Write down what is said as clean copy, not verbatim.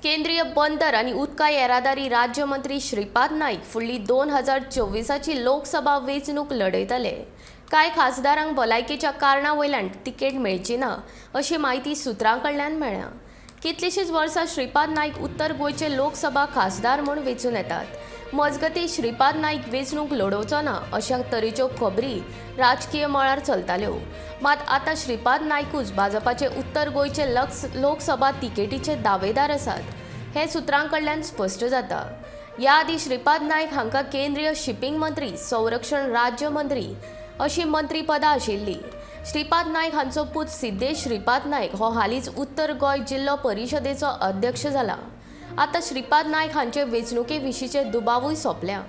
केंद्रीय बंदर आनी उदका येरादारी राज्यमंत्री श्रीपाद नाईक फुडली 2024ची लोकसभा वेंचणूक लढयतले. कांय खासदारांक भलायकेच्या कारणा वयल्यान तिकेट मेळची ना, अशी म्हायती सुत्रां कडल्यान मेळ्ळ्या. कितलींशींच वर्सां श्रीपाद नाईक उत्तर गोंयचे लोकसभा खासदार म्हूण वेंचून येतात. मजगतीं, श्रीपाद नाईक वेंचणूक लढोवचो ना, अशा तरेच्यो खबरी राजकीय मळार चलताल्यो. मात आतां श्रीपाद नायकूच भाजपाचे उत्तर गोंयचे लोकसभा तिकेटीचे दावेदार आसात, हें सुत्रां कडल्यान स्पश्ट जाता. ह्या आदीं श्रीपाद नायक हांकां केंद्रीय शिपींग मंत्री, संरक्षण राज्यमंत्री अशी मंत्रीपदां आशिल्लीं. श्रीपाद नायक हांचो पूत सिद्धेश श्रीपाद नायक हो हालींच उत्तर गोंय जिल्लो परिशदेचो अध्यक्ष जाला. आतां श्रीपाद नायक हांचे वेंचणुके विशींचे दुबावूय सोंपल्या.